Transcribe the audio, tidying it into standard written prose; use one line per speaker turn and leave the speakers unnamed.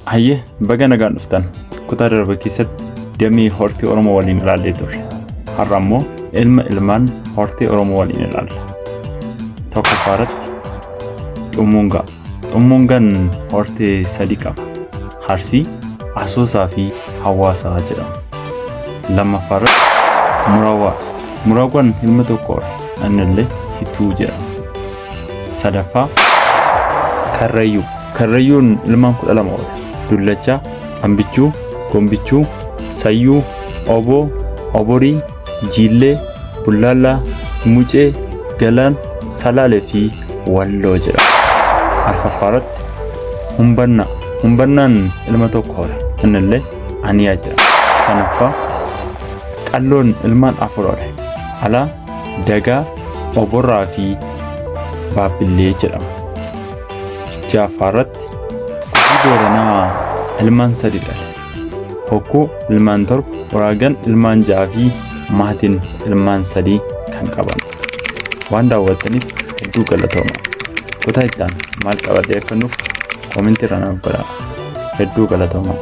Hayyee, baga nagaan dhuftan. Kutaa darbe keessatti damee hortee Oromoo waliin ilaallee turre. Har'a immoo ilma ilmaan hortee Oromoo waliin ilaalla. Tokkoffaa irratti Xummuungaa. Xummuungaan hortee sadi qaba. Harsii, Asoosaa fi Hawaasaa jedhamu. Lammaffaa irratti Murawwaa. Murawwaan ilma tokko hore. Innillee Hituu jedhama. Sadaffaa Karrayyuu. Karrayyuun ilmaan 12 hore. Dullachaa, Ambichuu, Gombichuu, Sayyuu, Oboo, Oborii, Jiillee, Bullaallaa, Mucee, Galaan, Salaalee fi Walloo jedhama. Arfaffaa irratti Humbannaa. Humbannaan ilma tokko hore. Innillee Aniyaa jedhama. Shanaffaa Qalloon ilmaan afur hore. Alaa, Dagaa, Oborraa fi Baabbillee jedhama. Ja'affaa irratti Gujii Booranaa ilmaan sadi dhale. Hokkuu ilmaan 7, Waraagan ilmaan 6 fi Maatiin ilmaan 3 kan qaban. Waan daawwattaniif hedduu galatooma. Kutaa itti aanu maal qabadhee akka nuuf koomentii irra naaf godhaa. Hedduu galatooma.